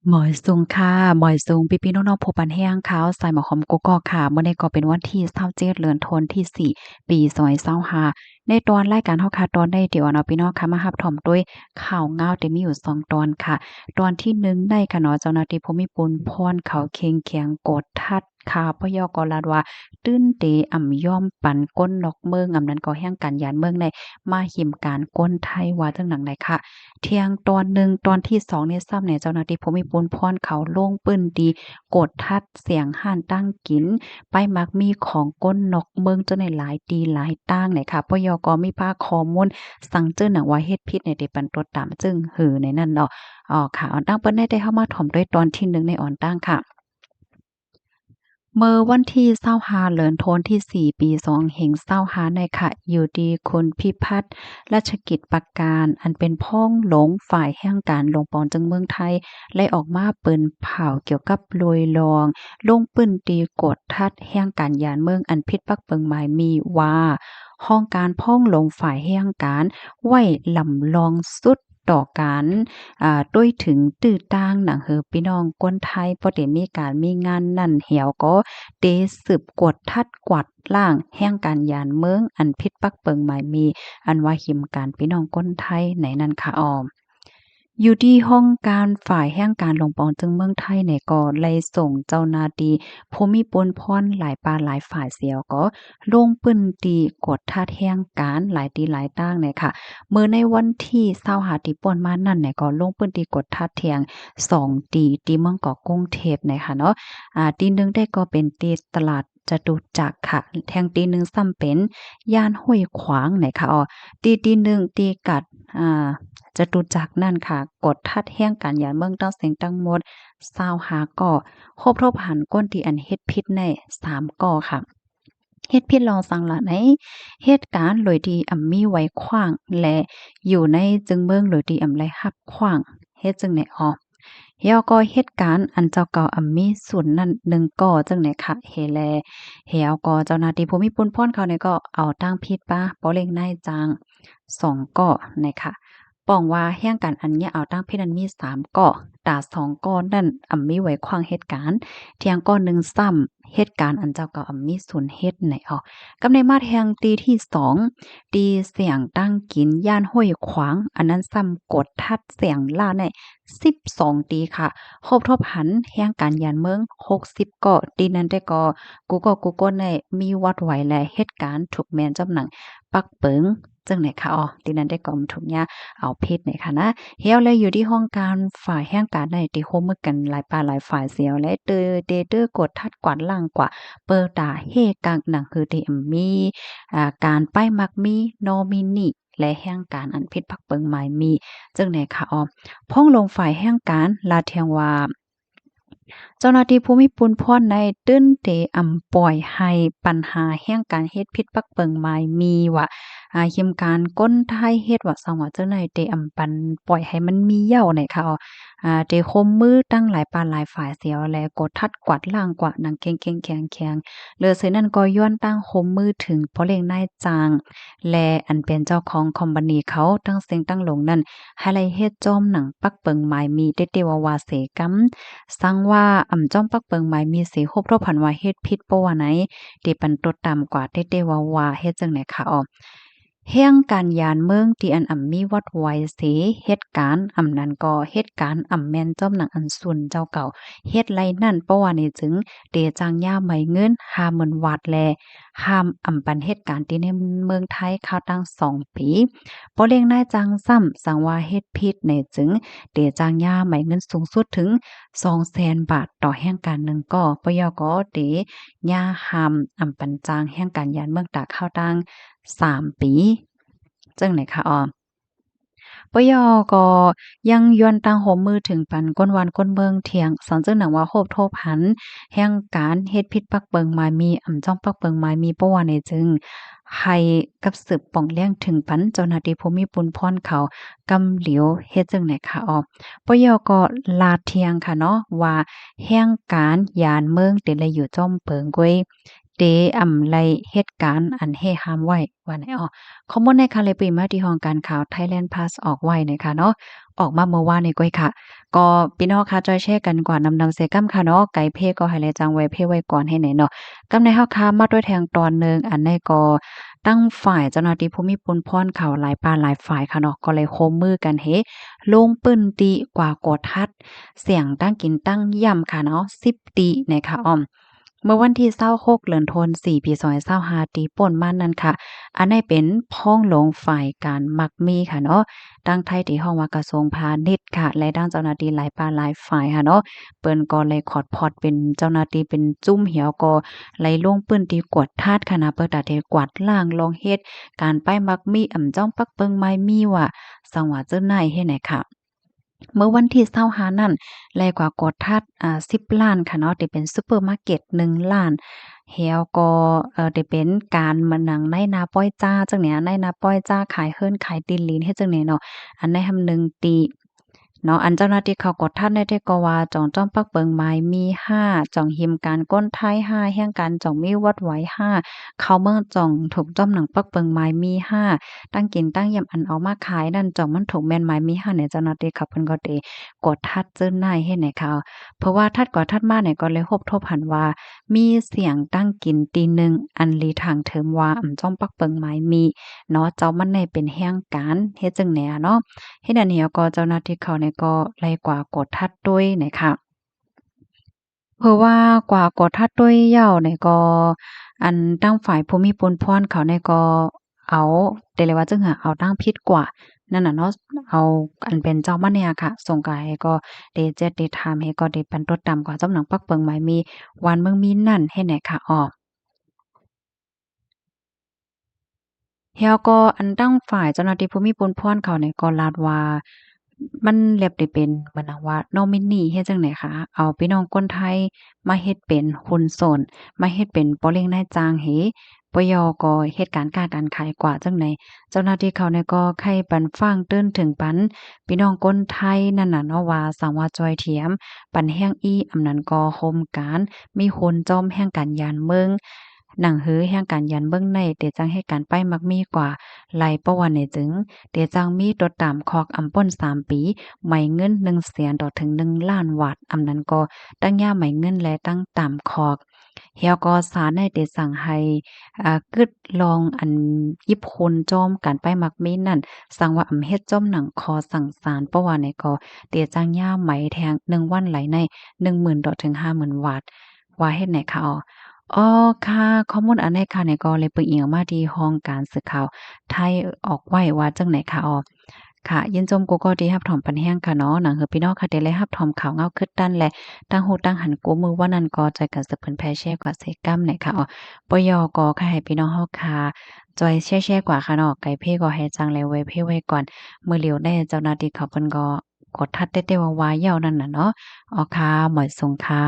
ໝອຍສູງຄ່ະ ໝອຍສູງພີ່ໆນ້ອງໆ ຜູ້ປັນແຮງຂ່າວສາຍໝາກຫອມກກອກຄ່ະ. ມື້ນີ້ກໍເປັນວັນທີຊາວເຈັດ ເດືອນທັນວາທີສີ່ ປີສອງພັນຊາວຫ້າ. ໃນຕອນລາຍການເຮົາຄ່ະ ຕອນໃດທີ່ວ່າເນາະ ພີ່ນ້ອງຄ່ະ ມາຮັບຊົມໂດຍຂ່າວງາວທີ່ມີຢູ່ສອງຕອນຄ່ະ. ຕອນທີໜຶ່ງໃນຄ່ະເນາະ ເຈົ້າໜ້າທີ່ຜູ້ມີປຸນພອນເຂົາເຄັ່ງແຂງກວດທັດ ຂ້າພະເຈົ້າກໍລາດວ່າ ຕື່ນເຕອຳຍອມປັນຄົນນອກເມືອງ ອຳນັ້ນກໍແຮງການຢ້ານເມືອງໃນມາຫິມການຄົນໄທ ວ່າຈັ່ງນັ້ນໄດ໋ຄ່ະ. ແທງຕອນໜຶ່ງ ຕອນທີສອງນີ້ຊ້ຳແນ່ ເຈົ້າໜ້າທີ່ຜູ້ມີປຸນພອນເຂົາລົງພື້ນທີ່ກວດທັດແສງຮ້ານຕ່າງກິນ ໄປມັກມີຂອງຄົນນອກເມືອງຈົນໄດ້ຫຼາຍທີ່ຫຼາຍຕ່າງເລີຍຄ່ະ. ພະເຈົ້າກໍມີພາຂໍ້ມູນສັງເຈີໜັງວ່າເຮັດຜິດໃນທີ່ປັນຕົວຕາມເຊິ່ງຫືໃນນັ້ນເນາະ. ອໍ ຄ່ະ ອອນຕັ້ງເປີດໃນໄດ້ເຮົາມາຖົມດ້ວຍຕອນທີໜຶ່ງໃນອອນຕັ້ງຄ່ະ. ເມື່ອວັນທີຊາວຫ້າ ເດືອນທັນວາທີສີ່ ປີສອງພັນຊາວຫ້າໃນຂະ ຢູ່ທີ່ຄຸນພິພັດ ລັດຊະກິດປະການ ອັນເປັນຮອງຫຼວງຝ່າຍແຮງການຫຼວງປອງເຈີງເມືອງໄທ ໄດ້ອອກມາເປີນຂ່າວກ່ຽວກັບໂດຍລອງ ລົງພື້ນທີ່ກວດທັດແຮງການຢ້ານເມືອງອັນຜິດປັກເປິງໝາຍມີວ່າ ຫ້ອງການຮອງຫຼວງຝ່າຍແຮງການໄວ້ລຳລອງສຸດ ຕໍ່ການ ອາ ໂດຍເຖິງຕື້ຕ່າງໜັງເຮີພີ່ນ້ອງຄົນໄທ ພໍໄດ້ມີການມີງານນັ້ນແລ້ວກໍໄດ້ສືບກວດທັດກວາດລ້າງແຮງການຢ້ານເມືອງອັນຜິດປັກເປິງໝາຍມີ ອັນວ່າຫິມການພີ່ນ້ອງຄົນໄທໃນນັ້ນຄ່ະອອມ. ຢູ່ທີ່ຫ້ອງການຝ່າຍແຮງການຫຼວງປອງເຈີງເມືອງໄທນີ້ກໍໄດ້ສົ່ງເຈົ້າໜ້າທີ່ຜູ້ມີປຸນພອນຫຼາຍປາຫຼາຍຝ່າຍແລ້ວກໍ ລົງພື້ນທີ່ກວດທັດແຮງການຫຼາຍທີ່ຫຼາຍຕ່າງແນ່ຄ່ະ. ເມື່ອໃນວັນທີຊາວຫ້າທີ່ຜ່ານມານັ້ນແນ່ ກໍລົງພື້ນທີ່ກວດທັດແຮງສອງທີ່ ທີ່ເມືອງເກາະກຸງເທບແນ່ຄ່ະເນາະ. ອາ ທີ່ໜຶ່ງໄດ້ກໍເປັນທີ່ຕະຫຼາດຈະຕຸຈັກຄ່ະ, ແທງທີ່ໜຶ່ງຊ້ຳເປັນຍ່ານຫ້ວຍຂວາງແນ່ຄ່ະ. ອໍ ທີ່ ທີ່ໜຶ່ງທີ່ກັດ ອາ ຈະຕຸຈັກນັ້ນຄ່ະ ກວດທັດແຮງການຢ້ານເມືອງທັງເສັງທັງໝົດຊາວຫ້າກໍ ຮົບທົບຫັນຄົນທີ່ອັນເຮັດຜິດໃນສາມກໍຄ່ະ. ເຮັດຜິດລອງສັງລະໃນເຮັດການໂດຍທີ່ອຳມີໄວຂວາງ ແລະ ຢູ່ໃນເຈີງເມືອງໂດຍທີ່ອຳໄດ້ຮັບຂວາງ ເຮັດຈັ່ງໃດອໍ ແລ້ວກໍເຮັດການອັນເຈົ້າເກົ່າອຳມີສູນນັ້ນໜຶ່ງກໍຈັ່ງໃດຄະ ເຮັດແລະ ແລ້ວກໍເຈົ້າໜ້າທີ່ຜູ້ມີປຸນພອນເຂົານີ້ກໍເອົາຕັ້ງຜິດປະ ບໍ່ເລັ່ງນາຍຈ້າງ ສອງກໍນະຄະ. ປ້ອງວ່າແຮງການອັນຍະເອົາຕັ້ງເພດນັ້ນມີສາມກໍ, ຕາສອງກໍນັ້ນອຳມີໄວ້ຂວາງເຮັດການ, ແທງກໍໜຶ່ງຊ້ຳເຮັດການອັນເຈົ້າເກົ່າອຳມີສູນເຮັດໃນອອກ. ກັບໃນມາແທງຕີທີສອງ, ຕີສຽງຕັ້ງກິນ ຍ່ານຫ້ວຍຂວາງ, ອັນນັ້ນຊ້ຳກົດທັດສຽງລ້ານໃນສິບສອງຕີຄະ, ຮົບທົບຫັນແຮງການຢ້ານເມືອງຫົກສິບກໍ, ຕີນັ້ນແຕ່ກໍ ກູ່ກໍກູ່ຄົນໃນມີວັດໄຫວ ແລະ ເຮັດການຖືກແມ່ນຈອມໜັງປັກເປິງ ຈັ່ງໃດຄະ. ອໍ ທີ່ນັ້ນໄດ້ກໍຖືກຍາເອົາຜິດໃນຄະນະ ແລ້ວແລະ ຢູ່ທີ່ຫ້ອງການຝ່າຍແຮງການໃນທີ່ຮ່ວມມືກັນຫຼາຍປາຫຼາຍຝ່າຍສຽວ ແລະ ເຕີ ເຕີ ເຕີກວດທັດກວາດລ້າງກວ່າ ເປີຕາເຮກາກໜັງຄືທີ່ມີ ອາ ການປ້າຍມັກມີ ນອມິນີ ແລະ ແຮງການອັນຜິດປັກເປິງໝາຍມີ ຈັ່ງໃດຄະ. ອໍ ພອງລົງຝ່າຍແຮງການລາດແທງວ່າ ເຈົ້າໜ້າທີ່ຜູ້ມີປຸນພອນໃນຕື່ນເຕອຳປ່ອຍໃຫ້ປັນຫາແຮງການເຮັດຜິດປັກເປິງໝາຍມີວ່າ ອາ ຫິມການຄົນໄທເຮັດວ່າ ສັງວ່າເຈົ້າໃນເຕອຳປັນປ່ອຍໃຫ້ມັນມີເຍົາໃນຄະ. ອາ ເຕຮ່ວມມືຕັ້ງຫຼາຍປາຫຼາຍຝ່າຍສຽວ ແລະ ກົດທັດກວາດລ້າງກວ່າໜັງເຄັ່ງໆແຂງໆ. ເຫຼືອເສຍນັ້ນກໍຍ້ອນຕັ້ງຮ່ວມມືເຖິງພໍ່ເລ້ງນາຍຈ້າງ ແລະ ອັນເປັນເຈົ້າຂອງຄອມພານີເຂົາ ທັງເສັງທັງຫຼົງນັ້ນ ໃຫ້ໄດ້ເຮັດຈອມໜັງປັກເປິງໝາຍມີເຕໆວ່າໆເສກຳ. ສັງວ່າອຳຈອມປັກເປິງໝາຍມີເສ ຮົບທົບຫັນວ່າເຮັດຜິດບໍ່ວ່າໃນ ທີ່ປັນຕົດຕາມກວ່າເຕໆວ່າໆ ເຮັດຈັ່ງໃດຄະ. ອໍ ແຮງການຢ້ານເມືອງທີ່ອັນອຳມີວັດໄຫວເສເຮັດການ ອຳນັ້ນກໍເຮັດການອຳແມ່ນຈອມໜັງອັນສູນເຈົ້າເກົ່າເຮັດໄດ້ນັ້ນ ບໍ່ວ່າໃນຈຶ່ງ ເຕຈ້າງຍາໄໝເງິນຫ້າໝື່ນວາດ ແລະ ຫ້າມອຳປັນເຮັດການທີ່ໃນເມືອງໄທຄາວຕັ້ງສອງປີ. ພໍ່ເລ້ງນາຍຈ້າງຊ້ຳ ສັງວ່າເຮັດຜິດໃນຈຶ່ງ ເຕຈ້າງຍາໄໝເງິນສູງສຸດເຖິງສອງແສນບາດຕໍ່ແຮງການໜຶ່ງກໍ, ບໍ່ຢາກກໍເຕຍາຫ້າມອຳປັນຈ້າງແຮງການຢ້ານເມືອງຕາຄາວຕັ້ງສາມປີ ຈັ່ງໃດຄະ. ອໍ ປຢ ກໍຍັງຢ້ວນຕັ້ງຮ່ວມມືເຖິງປັນຄົນບ້ານຄົນເມືອງທຽງ ສັງເຈີໜັງວ່າໂຮບໂທບຫັນແຫ່ງການເຮັດຜິດປັກເປິງໝາຍມີ ອຳຈອມປັກເປິງໝາຍມີ ບໍ່ວ່າໃນຈຶ່ງ ໃຫ້ກັບສືບປ່ອງແລ້ງເຖິງປັນເຈົ້າໜ້າທີ່ຜູ້ມີປຸນພອນເຂົາກຳຫຼຽວ ເຮັດຈັ່ງໃດຄະ. ອໍ ປຢ ກໍລາດທຽງຄະເນາະ ວ່າແຫ່ງການຢ້ານເມືອງເຕັນໄດ້ຢູ່ຈອມເປິງກ້ວຍ ເຕອຳໄລ່ເຮັດການອັນເຮຫ້າມໄວ້ ວ່າແນວ. ຂໍ້ມູນໃນຄາວເລຍປີມາທີ່ຫ້ອງການຂ່າວ Thailand Post ອອກໄວ້ນະຄະເນາະ, ອອກມາເມື່ອວານນີ້ກ້ອຍຄະ. ກໍພີ່ນ້ອງຄະ ຊ່ອຍແຊກັນກວ່ານຳໆເສຍກຳຄະເນາະ, ໄກເພກໍໃຫ້ແລຈັ່ງໄວເພໄວ້ກ່ອນໃຫ້ແນ່ເນາະ. ກຳໃນເຮົາຄະມາດ້ວຍແທງຕອນໜຶ່ງ, ອັນໃນກໍ ທາງຝ່າຍເຈົ້າໜ້າທີ່ຜູ້ມີປຸນພອນເຂົາຫຼາຍປ່າຫຼາຍຝ່າຍຄະເນາະ ກໍເລີຍໂຮມມືກັນເຮ ລົງພື້ນທີ່ກວາດກວດທັດສຽງຕັ້ງກິນຕັ້ງຢ້ຳຄະເນາະ ສິບຕີນະຄະອ້ອມ. ເມື່ອວັນທີຊາວຫົກ ເດືອນໂທນສີ່ ປີສອງພັນຊາວຫ້າ ທີ່ປົນມານັ້ນຄະ, ອັນໃນເປັນພ້ອງລົງຝ່າຍການມັກມີຄະເນາະ, ທາງໄທທີ່ຮ້ອງວ່າກະຊວງພານິດຄະ ແລະ ທາງເຈົ້າໜ້າທີ່ຫຼາຍປ່າຫຼາຍຝ່າຍຄະເນາະ ເພິ່ນກໍໄລ່ຂອດພອດເປັນເຈົ້າໜ້າທີ່ເປັນຈຸ້ມ ແລ້ວກໍໄລ່ລົງພື້ນທີ່ກວດທັດຄະນະ ເພື່ອຕາເທກວາດລ້າງລອງເຮັດການໄປມັກມີ ອຳຈ້ອງປັກເປິງໝາຍມີວ່າ ສັງຫວະເຈີນາຍເຮັດໃນຄະ. ເມື່ອວັນທີຊາວຫ້ານັ້ນ ໄລ່ກວາດກວດທັດ ອາ ສິບລ້ານຄະເນາະ ທີ່ເປັນຊຸບເປີມາເກັດໜຶ່ງລ້ານ ແລ້ວກໍ ເອີ ທີ່ເປັນການມານັ່ງນາຍໜ້າປ່ອຍຈ່າ ຈັ່ງນີ້ ນາຍໜ້າປ່ອຍຈ່າຂາຍເຮືອນຂາຍທີ່ດິນເຮັດຈັ່ງນີ້ເນາະ ອັນໃນຫຳໜຶ່ງຕີ ເນາະ ອັນເຈົ້າໜ້າທີ່ເຂົາກວດທັດແນວໃດກໍວ່າ ຈ່ອງຈ້ອມປັກເປິງໝາຍມີຫ້າ, ຈ່ອງຮິມການຄົນໄທຫ້າ, ແຮງການຈ່ອງມີວັດໄຫວຫ້າ, ເຂົ້າເມືອງຈ່ອງຖືກຈ້ອມໜັງປັກເປິງໝາຍມີຫ້າ, ຕັ້ງກິນຕັ້ງຢ້ຳອັນເອົາມາຂາຍນັ້ນ ຈ່ອງມັນຖືກແມ່ນໝາຍມີຫ້າ ໃນເຈົ້າໜ້າທີ່ເຂົາເພິ່ນກໍໄດ້ກວດທັດເຈີນາຍເຮັດໃນຄະ. ເພາະວ່າຖັດກວ່າຖັດມານີ້ກໍເລີຍພົບທົບຫັນວ່າ ມີສຽງຕັ້ງກິນຕີໜຶ່ງ ອັນລີທາງເທີມວ່າ ອຳຈ້ອມປັກເປິງໝາຍມີ ເນາະ ເຈົ້າມັນແນ່ເປັນແຮງການເຮັດຈັ່ງແນ່ເນາະ ເຮັດອັນນີ້ ແລ້ວກໍເຈົ້າໜ້າທີ່ເຂົານີ້ກໍໄລ່ກວາດກວດທັດໂຕຍນະຄະ. ເພາະວ່າກວາດກວດທັດໂຕຍແລ້ວນີ້ກໍ ອັນທາງຝ່າຍຜູ້ມີປຸນພອນເຂົານີ້ກໍເອົາ ແຕ່ລະວ່າຈັ່ງຫາ ເອົາທາງຜິດກວ່ານັ້ນນະເນາະ ເອົາອັນເປັນເຈົ້າມັນແນ່ຄະ ສົ່ງກາໃຫ້ກໍໄດ້ແຈ້ງໄດ້ຖາມ ໃຫ້ກໍໄດ້ປັນຕົວຕາມກວ່າ ຈຳໜັງປັກເປິງໝາຍມີ ຫວານເມືອງມີນັ້ນເຮັດແນ່ຄະ ອອ ແລ້ວກໍອັນທາງຝ່າຍເຈົ້າໜ້າທີ່ຜູ້ມີປຸນພອນເຂົານີ້ກໍລາດວ່າ ມັນແລບໄດ້ເປັນເໝືອນໜັງວ່າ nominee ເຮັດຈັ່ງໃດຄະ ເອົາພີ່ນ້ອງຄົນໄທມາເຮັດເປັນຫຸ້ນສ່ວນ ມາເຮັດເປັນປໍລິງນາຍຈ້າງເຮ ປະຢໍກໍເຮັດການຄ້າການຂາຍກວ່າຈັ່ງໃດ. ເຈົ້າໜ້າທີ່ເຂົານີ້ກໍໄຂປັນຟັງຕື່ນເຖິງປັນພີ່ນ້ອງຄົນໄທນັ້ນນະເນາະວ່າ ສັງວ່າຈ່ອຍຖຽມ ປັນແຮງອີ່ ອຳນັ້ນກໍໂຮມການ ມີຫຸ້ນຈອມແຮງການຢານເມືອງ ໜັງຮືແຮງການຢານເມືອງໃນ ເຕຈັ່ງເຮັດການໄປມັກມີກວ່າ ໄລ່ປະຫວັດໃນຈຶ່ງ ເຕຈັ່ງມີຕົວຕາມຄອກອຳປົນສາມປີ ໄໝເງິນໜຶ່ງແສນຕໍ່ເຖິງໜຶ່ງລ້ານວາດ ອຳນັ້ນກໍຕັ້ງຍາໄໝເງິນ ແລະ ຕັ້ງຕາມຄອກ ແລ້ວກໍສານໃນເຕສັ່ງໃຫ້ ອາ ກຶດລອງອັນຫຍິບຫຸ້ນຈອມການໄປມັກມີນັ້ນ ສັງວ່າອຳເຮັດຈອມໜັງຂໍສັ່ງສານ ປະຫວັດໃນກໍເຕຈ້າງຍາໄໝແທງໜຶ່ງວັນໄຫຼໃນໜຶ່ງໝື່ນຕໍ່ເຖິງຫ້າໝື່ນວາດ ວ່າເຮັດໃນຄະ ອໍ ຄະ ຂໍ້ມູນອັນໃນຄະນີ້ກໍເລີຍປຶງອີງມາທີ່ຫ້ອງການສື່ຂ່າວໄທອອກໄວ້ວ່າຈັ່ງໃດຄະ ອໍ ຄະ ຍິນຊົມກູ່ກໍທີ່ຮັບຖອມປັນແຮງຄະເນາະ ໜັງເຮີພີ່ນ້ອງຄະທີ່ໄດ້ຮັບຖອມຂ່າວເງົາຄຶດຕັນ ແລະ ຕັ້ງຮູ້ຕັ້ງຫັນກູ່ມື້ວານັ້ນກໍຊ່ອຍກັນສະເຜີຍແຜ່ແຊກວ່າເສກຳໃນຄະ ອໍ ປະຢໍກໍຂໍໃຫ້ພີ່ນ້ອງເຮົາຄະ ຊ່ອຍແຊໆກວ່າຄະເນາະ ໄກເພກໍໃຫ້ຈັ່ງແລໄວເພໄວ້ກ່ອນ ມື້ຫຼຽວແດ່ເຈົ້າໜ້າທີ່ເຂົາເພິ່ນກໍ ກໍທັດແຕ່ແຕ່ວ່າວ່າເຍົານັ້ນນະເນາະ ອໍ ຄະ ໝາຍສົງຄະ.